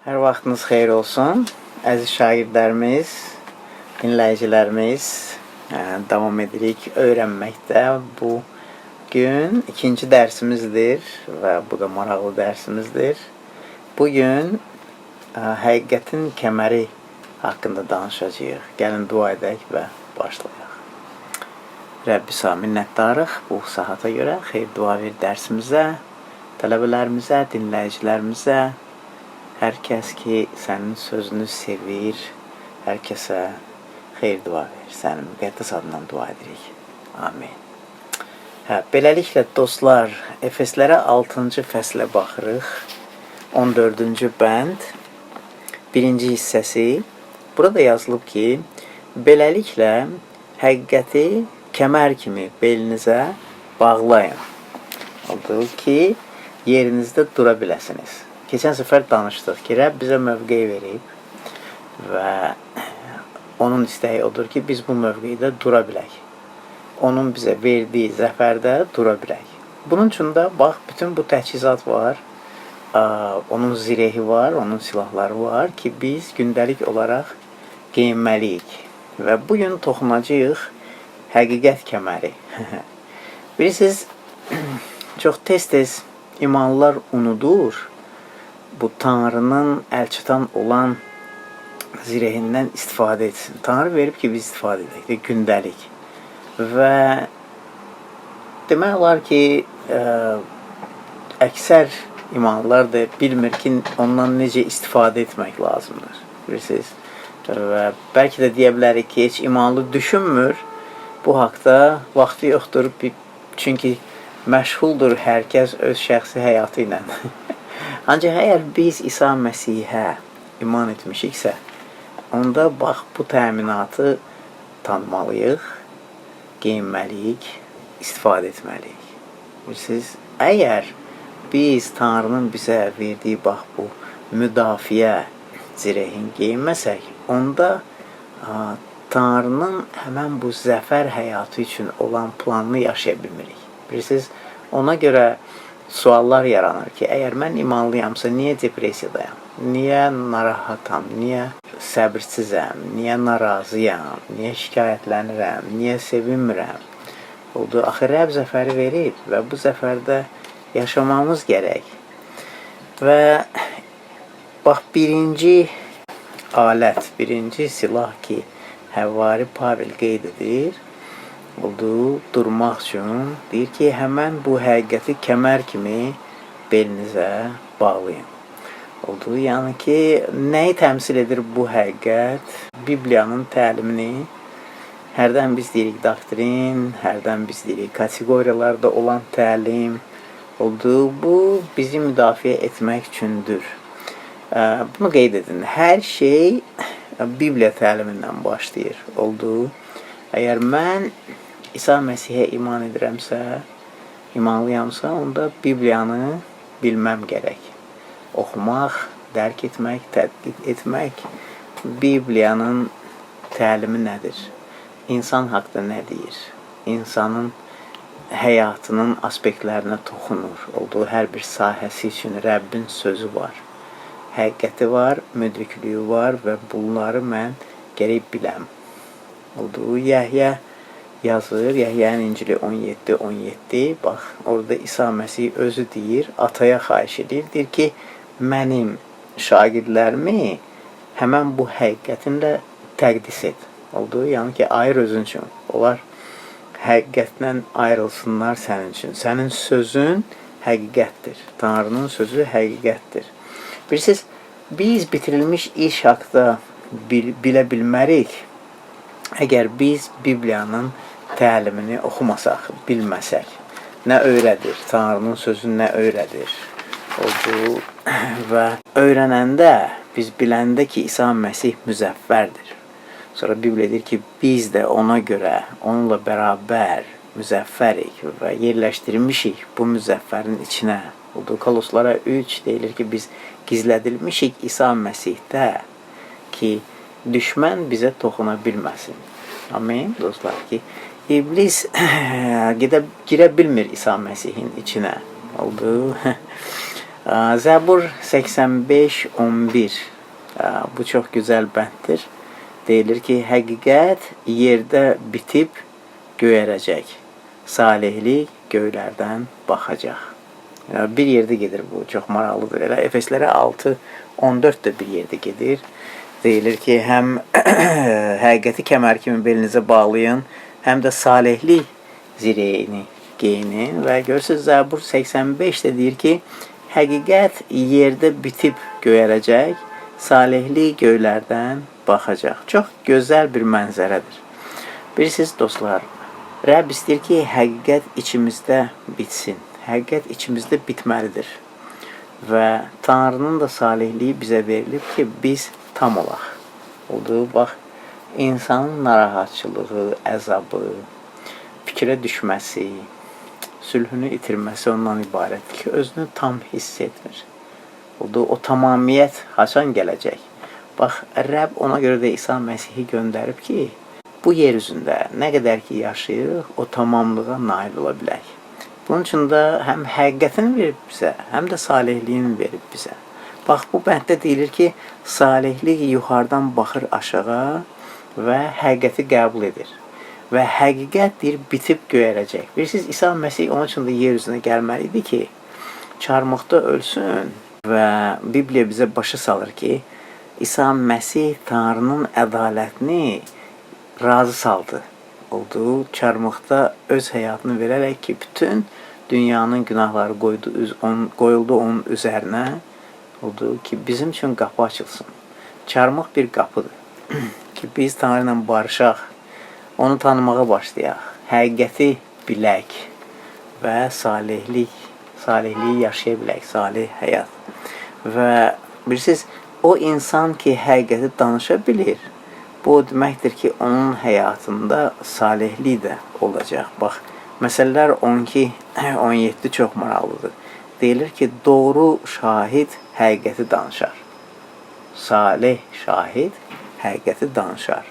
Hər vaxtınız xeyir olsun. Əziz şagirdlərimiz, dinləyicilərimiz, davam edirik öyrənməkdə. Bu gün ikinci dərsimizdir və bu da maraqlı dərsimizdir. Bu gün həqiqətin kəməri haqqında danışacağıq. Gəlin dua edək və başlayaq. Rəbbi sağ minnətdarıq bu saata görə. Xeyir dua ver dərsimizə, tələbələrimizə, dinləyicilərimizə. Hər kəs ki sənin sözünü sevir, hər kəsə xeyir dua ver. Sənin müqəddəs adından dua edirik. Amin. Hə, beləliklə dostlar, Efeslərə 6-cı fəslə baxırıq. 14-cü bənd birinci hissəsi. Burada yazılıb ki, beləliklə həqiqəti kəmər kimi belinizə bağlayın. Oldu ki, yerinizdə dura biləsiniz. Keçən səfər danışdıq ki, Rəbb bizə mövqe verib və onun istəyi odur ki, biz bu mövqedə dura bilək. Onun bizə verdiyi zəfərdə dura bilək. Bunun üçün də bax bütün bu təchizat var, onun zirehi var, onun silahları var ki, biz gündəlik olaraq geyinməliyik. Və bu gün toxunacağıq həqiqət kəməri. Bilirsiniz, çox tez-tez imanlılar unudur bu Tanrının əlçatan olan zirehindən istifadə etsin. Tanrı verib ki, biz istifadə edək gündəlik. Və demək olar ki, əksər imanlılar da bilmir ki, ondan necə istifadə etmək lazımdır. Bilirsiniz? Və bəlkə də deyə bilərik ki, heç imanlı düşünmür bu haqda, vaxtı yoxdur. Çünki məşğuldur hər kəs öz şəxsi həyatı ilə. Ancaq əgər biz İsa Məsihə iman etmişiksə, onda bax bu təminatı tanımalıyıq, geyinməliyik, istifadə etməliyik. Bilirsiniz, əgər biz Tanrının bizə verdiyi bax bu müdafiə zirehini geyinməsək, onda Tanrının həmən bu zəfər həyatı üçün olan planını yaşaya bilmirik. Bilirsiniz, ona görə suallar yaranır ki, əgər mən imanlıyamsa, niyə depressiyadayam? Niyə narahatam? Niyə səbirsizəm? Niyə narazıyam? Niyə şikayətlənirəm? Niyə sevinmirəm? Oldu. Axı Rəbb zəfəri verib və bu zəfərdə yaşamamız gərək. Və bax birinci alət, birinci silah ki, Həvari Pavel qeyd edir, oldu durmaq üçün deyir ki, həmən bu həqiqəti kəmər kimi belinizə bağlayın. Oldu. Yəni ki, nəyi təmsil edir bu həqiqət? Bibliyanın təlimini. Hərdən biz deyirik doktrin, hərdən biz deyirik kateqoriyalarda olan təlim. Oldu. Bu bizi müdafiə etmək üçündür. Bunu qeyd edin. Hər şey Bibliya təlimindən başlayır. Oldu. Əgər mən İsa Məsihə iman edirəmsə, imanlıyamsa, onda Bibliyanı bilməm gərək. Oxumaq, dərk etmək, tədqiq etmək, Bibliyanın təlimi nədir? İnsan haqda nə deyir? İnsanın həyatının aspektlərinə toxunur. Olduğu hər bir sahəsi üçün Rəbbin sözü var. Həqiqəti var, müdriklüyü var və bunları mən gərək biləm. Oldu. Yəhya yazır, Yəhyanın İncili 17:17. Bax, orada İsa Məsih özü deyir, ataya xahiş edir. Deyir ki, mənim şagirdlərimi həmən bu həqiqətinlə təqdis et. Oldu. Yəni ki, ayır özün üçün. Onlar həqiqətlə ayrılsınlar sənin üçün. Sənin sözün həqiqətdir. Tanrının sözü həqiqətdir. Bilirsiniz, biz bitirilmiş iş haqda bilə bilmərik. Əgər biz Bibliyanın təlimini oxumasaq, bilməsək, nə öyrədir, Tanrının sözü nə öyrədir? Oldu və öyrənəndə, biz biləndə ki, İsa Məsih müzəffərdir. Sonra Bibliya deyir ki, biz də ona görə, onunla bərabər müzəffərik və yerləşdirilmişik bu müzəffərin içinə. Oldu. Koloslara 3 deyilir ki, biz gizlədilmişik İsa Məsihdə ki, düşmən bizə toxuna bilməsin. Amin dostlar ki, iblis gedə girə bilmir İsa Məsihin içinə. Oldu. Zəbur 85:11. Bu çox gözəl bənddir. Deyilir ki, həqiqət yerdə bitib göyərəcək. Salihlik göylərdən baxacaq. Bir yerdə gedir bu, çox maraqlıdır. Elə Efeslərə 6:14 də bir yerdə gedir. Deyilir ki, həm həqiqəti kəmər kimi belinizə bağlayın, həm də salihlik zirehini geyinin və görürsüz Zəbur 85 də deyir ki, həqiqət yerdə bitib göyərəcək, salihlik göylərdən baxacaq. Çox gözəl bir mənzərədir. Bilirsiniz dostlar, Rəbb istəyir ki, həqiqət içimizdə bitsin. Həqiqət içimizdə bitməlidir. Və Tanrının da salihliyi bizə verilib ki, biz tam olaq. Oldu, bax, insanın narahatçılığı, əzabı, fikrə düşməsi, sülhünü itirməsi ondan ibarətdir ki, özünü tam hiss etmir. Oldu, o tamamiyyət haçan gələcək? Bax, Rəbb ona görə də İsa Məsihi göndərib ki, bu yer üzündə nə qədər ki yaşayırıq, o tamamlığa nail ola bilək. Bunun üçün də həm həqiqətini verib bizə, həm də salihliyini verib bizə. Bax, bu bənddə deyilir ki, salihlik yuxarıdan baxır aşağı və həqiqəti qəbul edir. Və həqiqət deyir, bitib göyərəcək. Bilirsiniz, İsa Məsih onun üçün də yer üzünə gəlməli idi ki, çarmıxda ölsün və Bibliya bizə başa salır ki, İsa Məsih Tanrının ədalətini razı saldı. Oldu, çarmıxda öz həyatını verərək ki, bütün dünyanın günahları qoyuldu onun üzərinə. Oldu ki, bizim üçün qapı açılsın. Çarmıx bir qapıdır ki, biz Tanrı ilə barışaq, onu tanımağa başlayaq, həqiqəti bilək və salihliyi yaşaya bilək, salih həyat. Və bilirsiniz, o insan ki, həqiqəti danışa bilir, bu o deməkdir ki, onun həyatında salihlik də olacaq. Bax, məsələlər 12-17 çox maraqlıdır. Deyilir ki, doğru şahid həqiqəti danışar. Salih şahid həqiqəti danışar.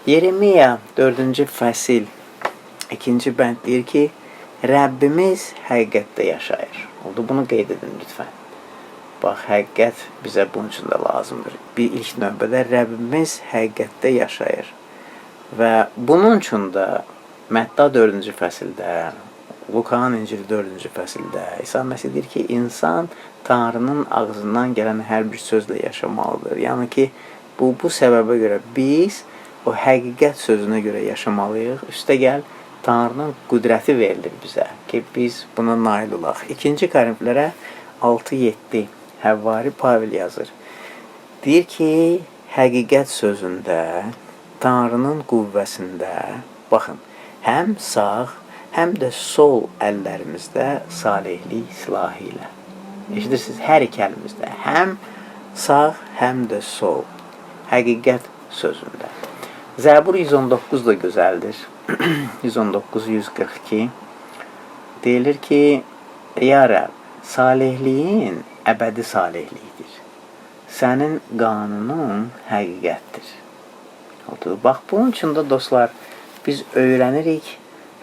Yeremiya 4-cü fəsil 2-ci bənd deyir ki, Rəbbimiz həqiqətdə yaşayır. Oldu, bunu qeyd edin lütfən. Bax, həqiqət bizə bunun üçün də lazımdır. Bir ilk növbədə Rəbbimiz həqiqətdə yaşayır. Və bunun üçün də Mətta 4-cü fəsildə, Lukanın İncili 4-cü fəsildə İsa Məsih deyir ki, insan Tanrının ağzından gələn hər bir sözlə yaşamalıdır. Yəni ki, bu səbəbə görə biz o həqiqət sözünə görə yaşamalıyıq. Üstəgəl Tanrının qüdrəti verilir bizə ki, biz buna nail olaq. 2-ci Korinflərə 6:7 Həvvari Pavel yazır. Deyir ki, həqiqət sözündə, Tanrının qüvvəsində, baxın, həm sağ, həm də sol əllərimizdə salihlik silahı ilə. Eşidirsiniz, hər iki əlimizdə, həm sağ, həm də sol. Həqiqət sözündə. Zəbur 119 da gözəldir. 119-142 deyilir ki, Ya Rəbb, salihliyin əbədi salihlikdir. Sənin qanunun həqiqətdir. Oldu. Bax, bunun üçün də dostlar, biz öyrənirik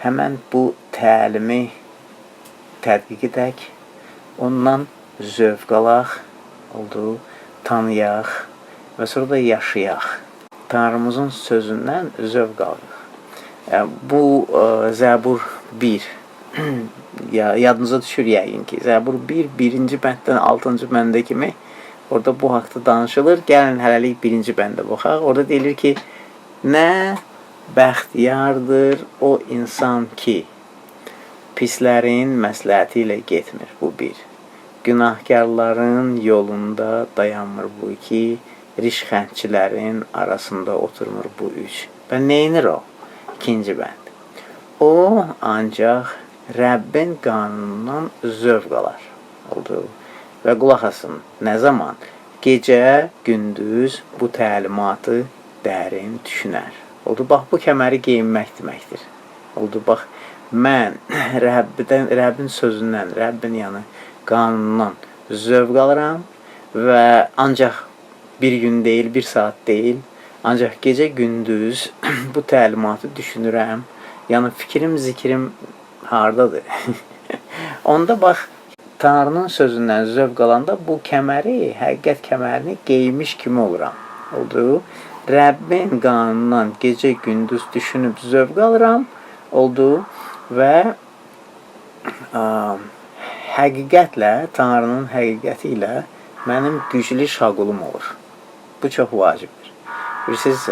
həmən bu təlimi tədqiq edək, ondan zövq alaq, oldu, tanıyaq və sonra da yaşayaq. Tanrımızın sözündən zövq alırıq. Bu Zəbur 1 ya yadınıza düşür yəqin ki, Zəbur 1 birinci bənddən 6-cı bəndə kimi orada bu haqda danışılır. Gəlin hələlik birinci bəndə baxaq. Orada deyilir ki, nə bəxtiyardır o insan ki, pislərin məsləhəti ilə getmir. Bu bir. Günahkarların yolunda dayanmır. Bu iki. Rişxəndçilərin arasında oturmur. Bu üç. Və neynir o? İkinci bənd. O ancaq Rəbbin qanunundan zövq alar. Oldu. Və qulaq asın. Nə zaman? Gecə, gündüz bu təlimatı dərin düşünər. Oldu. Bax, bu kəməri geyinmək deməkdir. Oldu. Bax, mən Rəbbidən, Rəbbin sözündən, Rəbbin yəni qanunundan zövq alıram və ancaq bir gün deyil, bir saat deyil, ancaq gecə gündüz bu təlimatı düşünürəm. Yəni fikrim, zikrim hardadır? Onda bax, Tanrının sözündən zövq alanda bu kəməri, həqiqət kəmərini geymiş kimi oluram. Oldu. Rəbbin qanunundan gecə gündüz düşünüb zövq alıram. Oldu və həqiqətlə, Tanrının həqiqəti ilə mənim güclü şaqulum olur. Bu çox vacibdir. Bilirsiniz,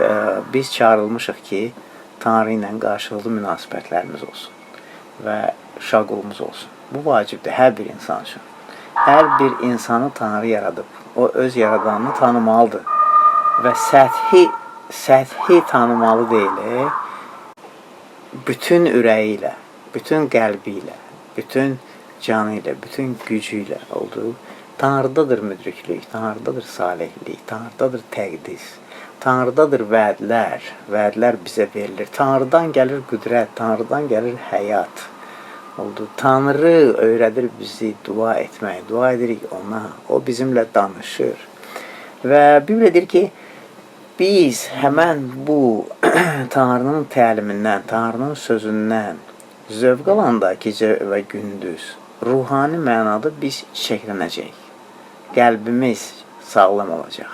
biz çağırılmışıq ki, Tanrı ilə qarşılıqlı münasibətlərimiz olsun və şaqulumuz olsun. Bu vacibdir hər bir insan üçün. Hər bir insanı Tanrı yaradıb. O öz yaradanını tanımalıdır və səthi tanımalı deyil. Bütün ürəyi ilə, bütün qəlbi ilə, bütün canı ilə, bütün gücü ilə oldu. Tanrıdadır müdriklik, Tanrıdadır salihlik, Tanrıdadır təqdis, Tanrıdadır vədlər, vədlər bizə verilir. Tanrıdan gəlir qüdrət, Tanrıdan gəlir həyat. Oldu. Tanrı öyrədir bizi dua etməyi. Dua edirik ona. O bizimlə danışır. Və Bibliya deyir ki, biz həmən bu Tanrının təlimindən, Tanrının sözündən zövq alanda gecə və gündüz ruhani mənada biz çiçəklənəcəyik. Qəlbimiz sağlam olacaq.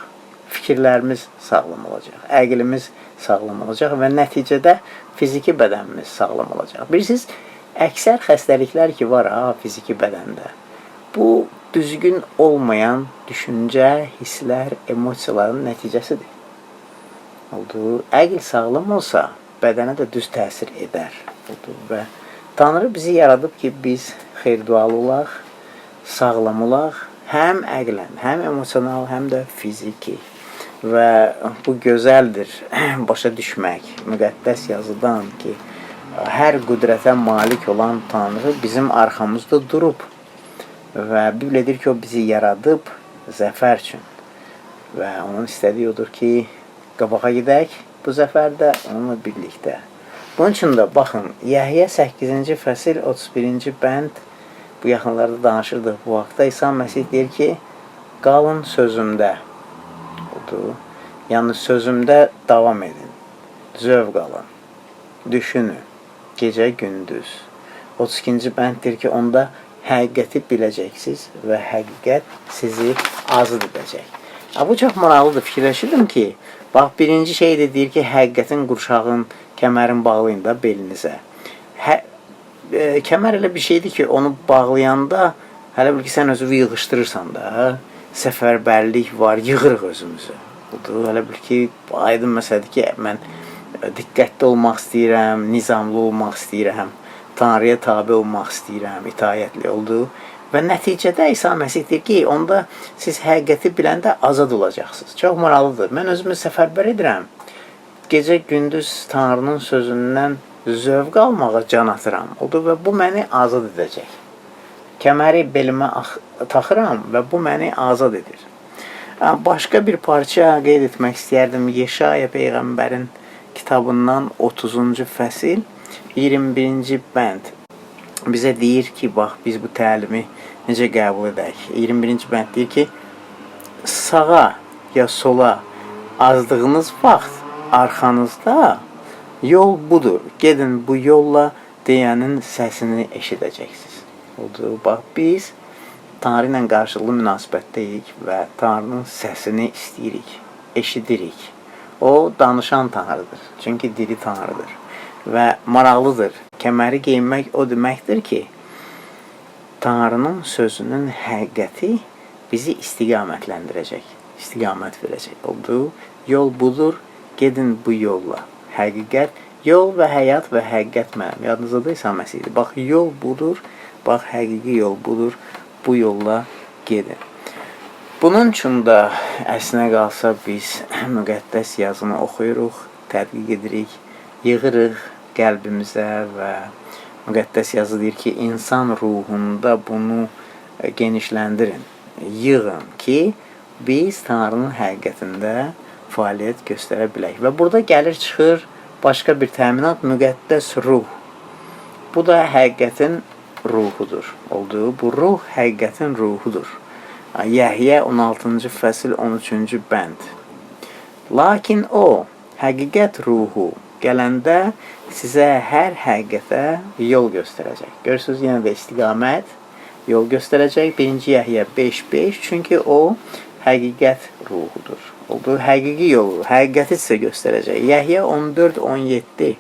Fikirlərimiz sağlam olacaq. Əqlimiz sağlam olacaq və nəticədə fiziki bədənimiz sağlam olacaq. Bilirsiniz, əksər xəstəliklər ki var ha fiziki bədəndə. Bu düzgün olmayan düşüncə, hisslər, emosiyaların nəticəsidir. Oldu. Əql sağlam olsa bədənə də düz təsir edər. Oldu və Tanrı bizi yaradıb ki, biz xeyir-dualı olaq, sağlam olaq, həm əqlən, həm emosional, həm də fiziki. Və bu gözəldir başa düşmək müqəddəs yazıdan ki, hər qüdrətə malik olan Tanrı bizim arxamızda durub və Bibliya deyir ki, o bizi yaradıb zəfər üçün. Və onun istədiyi odur ki, qabağa gedək bu zəfərdə onunla birlikdə. Bunun üçün də baxın, Yəhya 8-ci fəsil 31-ci bənd, bu yaxınlarda danışırdıq bu haqda. İsa Məsih deyir ki, qalın sözümdə. Odur. Yəni sözümdə davam edin. Zövq alın. Düşünün. Gecə gündüz. 32-ci bənd deyir ki, onda həqiqəti biləcəksiniz və həqiqət sizi azad edəcək. Ha, bu çox maraqlıdır. Fikirləşirdim ki, bax birinci şey də deyir ki, həqiqətin qurşağın, kəmərin bağlayın da belinizə. Kəmər elə bir şeydir ki, onu bağlayanda hələ bil ki, sən özünü yığışdırırsan da, hə? Səfərbərlik var, yığırıq özümüzü. Budur, hələ bil ki, aydın məsələdir ki, mən diqqətli olmaq istəyirəm, nizamlı olmaq istəyirəm, Tanrıya tabe olmaq istəyirəm, itaətli oldu. Və nəticədə İsa Məsih deyir ki, onda siz həqiqəti biləndə azad olacaqsınız. Çox maraqlıdır. Mən özümü səfərbər edirəm. Gecə gündüz Tanrının sözündən zövq almağa can atıram. Oldu və bu məni azad edəcək. Kəməri belimə taxıram və bu məni azad edir. Başqa bir parça qeyd etmək istəyərdim. Yeşaya peyğəmbərin kitabından 30-cu fəsil 21-ci bənd bizə deyir ki, bax biz bu təlimi necə qəbul edək. 21-ci bənd deyir ki, sağa ya sola azdığınız vaxt arxanızda yol budur. Gedin bu yolla deyənin səsini eşidəcəksiniz. Oldu. Bax biz Tanrı ilə qarşılıqlı münasibətdəyik və Tanrının səsini istəyirik, eşidirik. O danışan Tanrıdır. Çünki diri Tanrıdır. Və maraqlıdır. Kəməri geyinmək o deməkdir ki, Tanrının sözünün həqiqəti bizi istiqamətləndirəcək, istiqamət verəcək. Oldu. Yol budur. Gedin bu yolla. Həqiqət, yol və həyat və həqiqət mənim. Yadınızdadır İsa Məsihdir. Bax yol budur. Bax həqiqi yol budur. Bu yolla gedin. Bunun üçün də əslinə qalsa biz müqəddəs yazını oxuyuruq, tədqiq edirik, yığırıq qəlbimizə və müqəddəs yazı deyir ki, insan ruhunda bunu genişləndirin, yığın ki, biz Tanrının həqiqətində fəaliyyət göstərə bilək. Və burada gəlir çıxır başqa bir təminat müqəddəs ruh. Bu da həqiqətin ruhudur. Oldu. Bu ruh həqiqətin ruhudur. Yəhyə 16-cı fəsil 13-cü bənd. Lakin o, həqiqət ruhu gələndə sizə hər həqiqətə yol göstərəcək. Görürsünüz, yenə də istiqamət yol göstərəcək. 1-ci Yəhya 5:5, çünki o həqiqət ruhudur. Oldu, həqiqi yolu, həqiqəti sizə göstərəcək. Yəhya 14:17.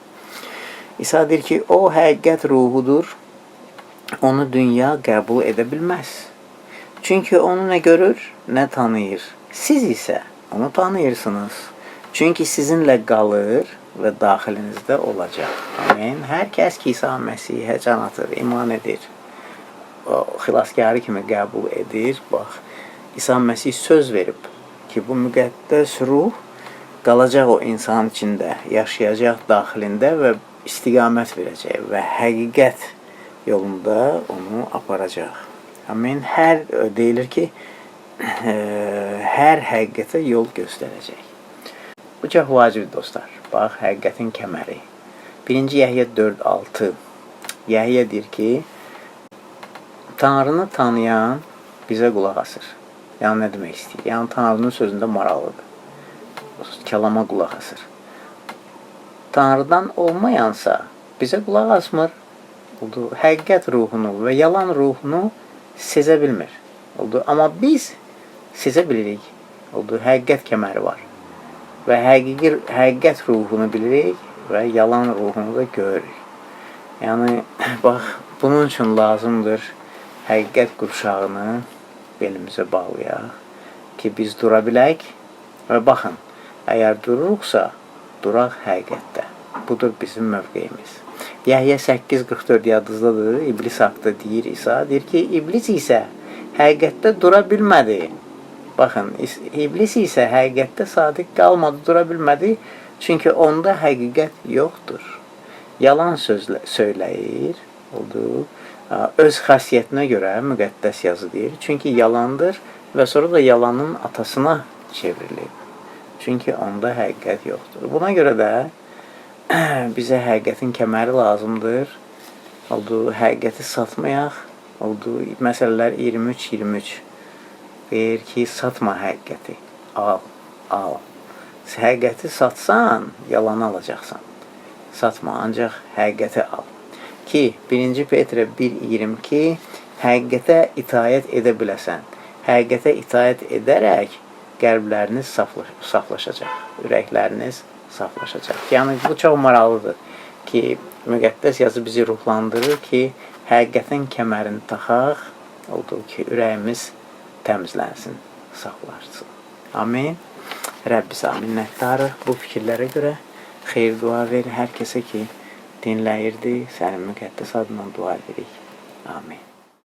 İsa deyir ki, o həqiqət ruhudur. Onu dünya qəbul edə bilməz. Çünki onu nə görür, nə tanıyır. Siz isə onu tanıyırsınız. Çünki sizinlə qalır və daxilinizdə olacaq. Amin. Hər kəs ki İsa Məsihə can atır, iman edir, o xilaskarı kimi qəbul edir. Bax, İsa Məsih söz verib ki, bu müqəddəs ruh qalacaq o insanın içində, yaşayacaq daxilində və istiqamət verəcək və həqiqət yolunda onu aparacaq. Amin. Hər deyilir ki, hər həqiqətə yol göstərəcək. Bu çox vacibdir dostlar. Bax, həqiqətin kəməri. 1-ci Yəhya 4:6. Yəhya deyir ki, Tanrını tanıyan bizə qulaq asır. Yəni nə demək istəyir? Yəni Tanrının sözündə maraqlıdır. Kəlama qulaq asır. Tanrıdan olmayansa bizə qulaq asmır. Oldu. Həqiqət ruhunu və yalan ruhunu sezə bilmir. Oldu. Amma biz sezə bilirik. Oldu. Həqiqət kəməri var. Və həqiqət ruhunu bilirik və yalan ruhunu da görürük. Yəni bax, bunun üçün lazımdır həqiqət qurşağını belimizə bağlayaq ki, biz dura bilək və baxın, əgər dururuqsa, duraq həqiqətdə. Budur bizim mövqeyimiz. Yəhya 8:44 yadınızdadır. İblis haqqında deyir İsa, deyir ki, iblis isə həqiqətdə dura bilmədi. Baxın, iblis isə həqiqətdə sadiq qalmadı, dura bilmədi. Çünki onda həqiqət yoxdur. Yalan sözlə söyləyir, oldu. Öz xasiyyətinə görə müqəddəs yazı deyir. Çünki yalandır və sonra da yalanın atasına çevrilib. Çünki onda həqiqət yoxdur. Buna görə də bizə həqiqətin kəməri lazımdır. Oldu, həqiqəti satmayaq. Oldu, məsələlər 23-23 deyir ki, satma həqiqəti. Al, al. Həqiqəti satsan, yalanı alacaqsan. Satma, ancaq həqiqəti al. Ki, 1-ci Petrə 1:22, həqiqətə itaət edə biləsən. Həqiqətə itaət edərək qəlbləriniz saflaşacaq, ürəkləriniz saflaşacaq. Yəni bu çox maraqlıdır ki, müqəddəs yazı bizi ruhlandırır ki, həqiqətin kəmərini taxaq, oldu ki, ürəyimiz təmizlənsin, saflaşsın. Amin. Rəbbi sənə minnətdarıq bu fikirlərə görə. Xeyir dua ver hər kəsə ki, dinləyirdi. Sənin müqəddəs adından dua edirik. Amin.